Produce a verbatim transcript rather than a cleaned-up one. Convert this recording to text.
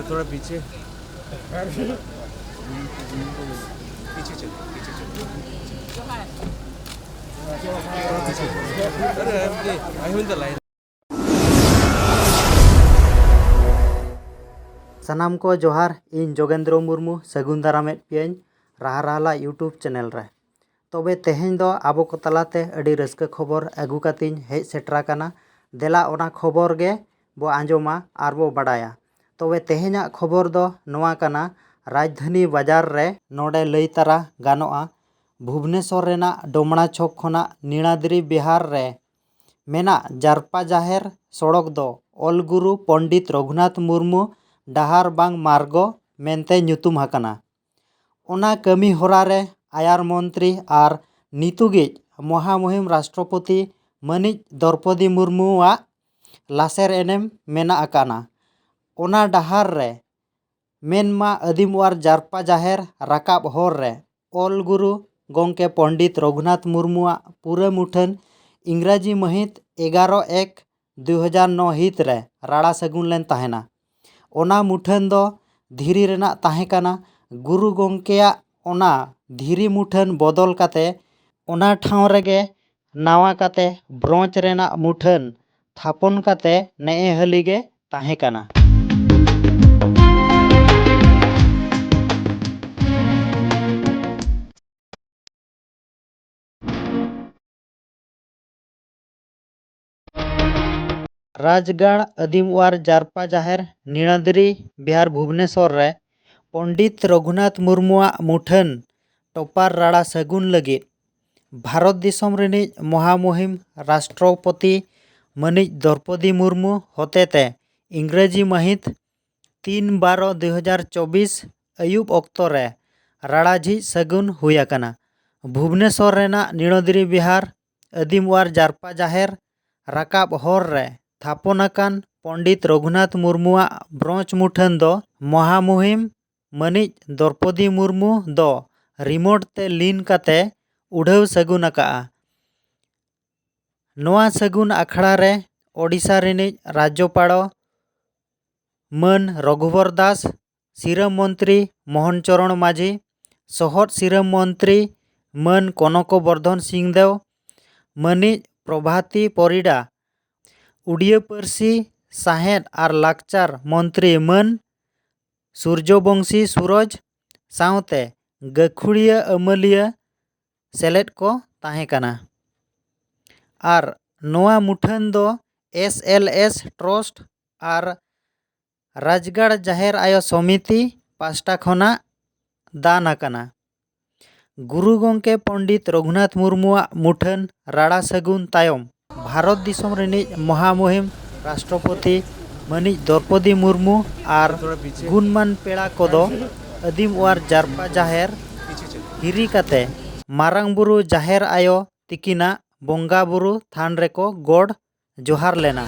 थोड़ा पीछे। पीछे चलो, पीछे चलो। अरे, अरे, I hold the line. ᱥᱟᱱᱟᱢ ᱠᱚ ᱡᱚᱦᱟᱨ, ᱤᱧ ᱡᱳᱜᱮᱱᱫᱨᱚ ᱢᱩᱨᱢᱩ, ᱥᱟᱹᱜᱩᱱ ᱫᱟᱨᱟᱢᱮᱫ ᱯᱮᱭᱟᱧ ᱨᱟᱦᱟ ᱨᱟᱦᱞᱟ YouTube ᱪᱮᱱᱮᱞ ᱨᱮ᱾ ᱛᱚᱵᱮ ᱛᱮᱦᱮᱧ ᱫᱚ ᱟᱵᱚ ᱠᱚ ᱛᱟᱞᱟᱛᱮ ᱟᱹᱰᱤ ᱨᱟᱹᱥᱠᱟᱹ ᱠᱷᱚᱵᱚᱨ ᱟᱹᱜᱩ ᱠᱟᱛᱮᱧ ᱦᱮᱡ ᱥᱮᱴᱮᱨ ᱟᱠᱟᱱᱟ᱾ ᱫᱮᱞᱟ ᱚᱱᱟ ᱠᱷᱚᱵᱚᱨ ᱜᱮ ᱵᱚ ᱟᱸᱡᱚᱢᱟ ᱟᱨ ᱵᱚ ᱵᱟᱰᱟᱭᱟ᱾ ᱛᱚᱵᱮ ᱛᱮᱦᱮᱧᱟᱜ ᱠᱷᱚᱵᱚᱨ ᱫᱚ ᱱᱚᱣᱟ ᱠᱟᱱᱟ, ᱨᱟᱡᱽᱫᱷᱟᱱᱤ ᱵᱟᱡᱟᱨ ᱨᱮ ᱱᱚᱰᱮ ᱞᱟᱹᱭ ᱛᱟᱨᱟ ᱜᱟᱱᱚᱜᱼᱟ, ᱵᱷᱩᱵᱽᱱᱮᱥᱚᱨ ᱨᱮᱱᱟᱜ ᱰᱚᱢᱲᱟ ᱪᱷᱚᱠ ᱠᱷᱚᱱᱟᱜ ᱱᱤᱲᱟᱫᱽᱨᱤ ᱵᱤᱦᱟᱨ ᱨᱮ ᱢᱮᱱᱟᱜ ᱡᱟᱨᱯᱟ ᱡᱟᱦᱮᱨ ᱥᱚᱲᱚᱠ ᱫᱚ ᱚᱞ ᱜᱩᱨᱩ ᱯᱚᱱᱰᱤᱛ ᱨᱚᱜᱷᱩᱱᱟᱛᱷ ᱢᱩᱨᱢᱩ ᱰᱟᱦᱟᱨ ᱵᱟᱝ ᱢᱟᱨᱜᱚ ᱢᱮᱱᱛᱮ ᱧᱩᱛᱩᱢ ᱟᱠᱟᱱᱟ᱾ ᱚᱱᱟ ᱠᱟᱹᱢᱤ ᱦᱚᱨᱟ ᱨᱮ ᱟᱭᱟᱨ ᱢᱚᱱᱛᱨᱤ ᱟᱨ ᱱᱤᱛᱩᱜᱤᱡ ᱢᱚᱦᱟᱢᱩᱦᱤᱢ ᱨᱟᱥᱴᱨᱚᱯᱚᱛᱤ ᱢᱟᱹᱱᱤᱡ ᱫᱨᱚᱯᱚᱫᱤ ᱢᱩᱨᱢᱩᱣᱟᱜ ᱞᱟᱥᱮᱨ ᱮᱱᱮᱢ ᱢᱮᱱᱟᱜ ᱟᱠᱟᱱᱟ᱾ ᱚᱱᱟ ᱰᱟᱦᱟᱨ ᱨᱮ ᱢᱮᱱᱢᱟ ᱟᱹᱫᱤᱢ ᱚᱣᱟᱨ ᱡᱟᱨᱯᱟ ᱡᱟᱦᱮᱨ ᱨᱟᱠᱟᱵ ᱦᱚᱨ ᱨᱮ ᱚᱞ ᱜᱩᱨᱩ ᱜᱚᱢᱠᱮ ᱯᱚᱱᱰᱤᱛ ᱨᱚᱜᱷᱩᱱᱟᱛᱷ ᱢᱩᱨᱢᱩᱣᱟᱜ ᱯᱩᱨᱟᱹ ᱢᱩᱴᱷᱟᱹᱱ ᱤᱝᱨᱟᱡᱤ ᱢᱟᱹᱦᱤᱛ ᱮᱜᱟᱨᱚ ᱮᱠ ᱫᱩ ᱦᱟᱡᱟᱨ ᱱᱚ ᱦᱤᱛ ᱨᱮ ᱨᱟᱲᱟ ᱥᱟᱹᱜᱩᱱ ᱞᱮᱱ ᱛᱟᱦᱮᱱᱟ᱾ ᱚᱱᱟ ᱢᱩᱴᱷᱟᱹᱱ ᱫᱚ ᱫᱷᱤᱨᱤ ᱨᱮᱱᱟᱜ ᱛᱟᱦᱮᱸ ᱠᱟᱱᱟ᱾ ᱜᱩᱨᱩ ᱜᱚᱢᱠᱮᱭᱟᱜ ᱚᱱᱟ ᱫᱷᱤᱨᱤ ᱢᱩᱴᱷᱟᱹᱱ ᱵᱚᱫᱚᱞ ᱠᱟᱛᱮ ᱚᱱᱟ ᱴᱷᱟᱶ ᱨᱮᱜᱮ ᱱᱟᱣᱟ ᱠᱟᱛᱮ ᱵᱨᱚᱸᱡᱽ ᱨᱮᱱᱟᱜ ᱢᱩᱴᱷᱟᱹᱱ ᱛᱷᱟᱯᱚᱱ ᱠᱟᱛᱮ ᱱᱮᱜᱼᱮ ᱦᱟᱹᱞᱤ ᱜᱮ ᱛᱟᱦᱮᱸ ᱠᱟᱱᱟ᱾ ᱨᱟᱡᱽᱜᱟᱲ ᱟᱹᱫᱤᱢ ᱚᱣᱟᱨ ᱡᱟᱨᱯᱟ ᱡᱟᱦᱮᱨ ᱱᱤᱲᱟᱫᱽᱨᱤ ᱵᱤᱦᱟᱨ ᱵᱷᱩᱵᱽᱱᱮᱥᱚᱨ ᱨᱮ ᱯᱚᱱᱰᱤᱛ ᱨᱚᱜᱷᱩᱱᱟᱛᱷ ᱢᱩᱨᱢᱩᱣᱟᱜ ᱢᱩᱴᱷᱟᱹᱱ ᱴᱚᱯᱟᱨ ᱨᱟᱲᱟ ᱥᱟᱹᱜᱩᱱ ᱞᱟᱹᱜᱤᱫ ᱵᱷᱟᱨᱚᱛ ᱫᱤᱥᱚᱢ ᱨᱤᱱᱤᱡ ᱢᱚᱦᱟᱢᱩᱦᱤᱢ ᱨᱟᱥᱴᱨᱚᱯᱚᱛᱤ ᱢᱟᱹᱱᱤᱡ ᱫᱨᱚᱯᱚᱫᱤ ᱢᱩᱨᱢᱩ ᱦᱚᱛᱮᱛᱮ ᱤᱝᱨᱮᱡᱤ ᱢᱟᱹᱦᱤᱛ ᱛᱤᱱ ᱵᱟᱨᱚ ᱫᱩ ᱦᱟᱡᱟᱨ ᱪᱚᱵᱵᱤᱥ ᱟᱹᱭᱩᱵ ᱚᱠᱛᱚ ᱨᱮ ᱨᱟᱲᱟ ᱡᱷᱤᱡ ᱥᱟᱹᱜᱩᱱ ᱦᱩᱭ ᱟᱠᱟᱱᱟ᱾ ᱵᱷᱩᱵᱽᱱᱮᱥᱚᱨ ᱨᱮᱱᱟᱜ ᱱᱤᱲᱚᱫᱽᱨᱤ ᱵᱤᱦᱟᱨ ᱟᱹᱫᱤᱢ ᱚᱣᱟᱨ ᱡᱟᱨᱯᱟ ᱡᱟᱦᱮᱨ ᱨᱟᱠᱟᱵ ᱦᱚᱨ ᱨᱮ ᱛᱷᱟᱯᱚᱱ ᱟᱠᱟᱱ ᱯᱚᱱᱰᱤᱛ ᱨᱚᱜᱷᱩᱱᱟᱛᱷ ᱢᱩᱨᱢᱩᱣᱟᱜ ᱵᱨᱚᱸᱡᱽ ᱢᱩᱴᱷᱟᱹᱱ ᱫᱚ ᱢᱚᱦᱟᱢᱩᱦᱤᱢ ᱢᱟᱹᱱᱤᱡ ᱫᱨᱚᱯᱚᱫᱤ ᱢᱩᱨᱢᱩ ᱫᱚ ᱨᱤᱢᱳᱴ ᱛᱮ ᱞᱤᱱ ᱠᱟᱛᱮ ᱩᱰᱷᱟᱹᱣ ᱥᱟᱹᱜᱩᱱ ᱟᱠᱟᱫᱼᱟ᱾ ᱱᱚᱣᱟ ᱥᱟᱹᱜᱩᱱ ᱟᱠᱷᱲᱟ ᱨᱮ ᱳᱰᱤᱥᱟ ᱨᱤᱱᱤᱡ ᱨᱟᱡᱽᱡᱚᱯᱟᱲᱚ ᱢᱟᱹᱱ ᱨᱚᱜᱷᱩᱵᱚᱨ ᱫᱟᱥ, ᱥᱤᱨᱟᱹ ᱢᱚᱱᱛᱨᱤ ᱢᱳᱦᱚᱱ ᱪᱚᱨᱚᱬ ᱢᱟᱹᱡᱷᱤ, ᱥᱚᱦᱚᱫ ᱥᱤᱨᱟᱹ ᱢᱚᱱᱛᱨᱤ ᱢᱟᱹᱱ ᱠᱚᱱᱚᱠᱚ ᱵᱚᱨᱫᱷᱚᱱ ᱥᱤᱝ ᱫᱮᱣ, ᱢᱟᱹᱱᱤᱡ ᱯᱨᱚᱵᱷᱟᱛᱤ ᱯᱚᱨᱤᱰᱟ, ᱩᱰᱤᱭᱟᱹ ᱯᱟᱹᱨᱥᱤ, ᱥᱟᱶᱦᱮᱫ ᱟᱨ ᱞᱟᱠᱪᱟᱨ ᱢᱚᱱᱛᱨᱤ ᱢᱟᱹᱱ ᱥᱩᱨᱡᱚᱵᱚᱝᱥᱤ ᱥᱩᱨᱚᱡᱽ ᱥᱟᱶᱛᱮ ᱜᱟᱹᱠᱷᱩᱲᱤᱭᱟᱹ ᱟᱹᱢᱟᱹᱞᱤᱭᱟᱹ ᱥᱮᱞᱮᱫ ᱠᱚ ᱛᱟᱦᱮᱸ ᱠᱟᱱᱟ᱾ ᱟᱨ ᱱᱚᱣᱟ ᱢᱩᱴᱷᱟᱹᱱ ᱫᱚ S L S Trust ᱟᱨ ᱨᱟᱡᱽᱜᱟᱲ ᱡᱟᱦᱮᱨ ᱟᱭᱳ ᱥᱚᱢᱤᱛᱤ ᱯᱟᱥᱴᱟ ᱠᱷᱚᱱᱟᱜ ᱫᱟᱱ ᱟᱠᱟᱱᱟ᱾ ᱜᱩᱨᱩ ᱜᱚᱢᱠᱮ ᱯᱚᱱᱰᱤᱛ ᱨᱚᱜᱷᱩᱱᱟᱛᱷ ᱢᱩᱨᱢᱩᱣᱟᱜ ᱢᱩᱴᱷᱟᱹᱱ ᱨᱟᱲᱟ ᱥᱟᱹᱜᱩᱱ ᱛᱟᱭᱚᱢ, ᱵᱷᱟᱨᱚᱛ ᱫᱤᱥᱚᱢ ᱨᱤᱱᱤᱡ ᱢᱚᱦᱟᱢᱩᱦᱤᱢ ᱨᱟᱥᱴᱨᱚᱯᱚᱛᱤ ᱢᱟᱹᱱᱤᱡ ᱫᱨᱚᱯᱚᱫᱤ ᱢᱩᱨᱢᱩ ᱟᱨ ᱜᱩᱱᱢᱟᱱ ᱯᱮᱲᱟ ᱠᱚᱫᱚ ᱟᱹᱫᱤᱢ ᱚᱣᱟᱨ ᱡᱟᱨᱯᱟ ᱡᱟᱦᱮᱨ ᱦᱤᱨᱤ ᱠᱟᱛᱮ ᱢᱟᱨᱟᱝ ᱵᱩᱨᱩ ᱡᱟᱦᱮᱨ ᱟᱭᱳ ᱛᱤᱠᱤᱱᱟᱜ ᱵᱚᱸᱜᱟ ᱵᱩᱨᱩ ᱛᱷᱟᱱ ᱨᱮᱠᱚ ᱜᱚᱰ ᱡᱚᱦᱟᱨ ᱞᱮᱱᱟ᱾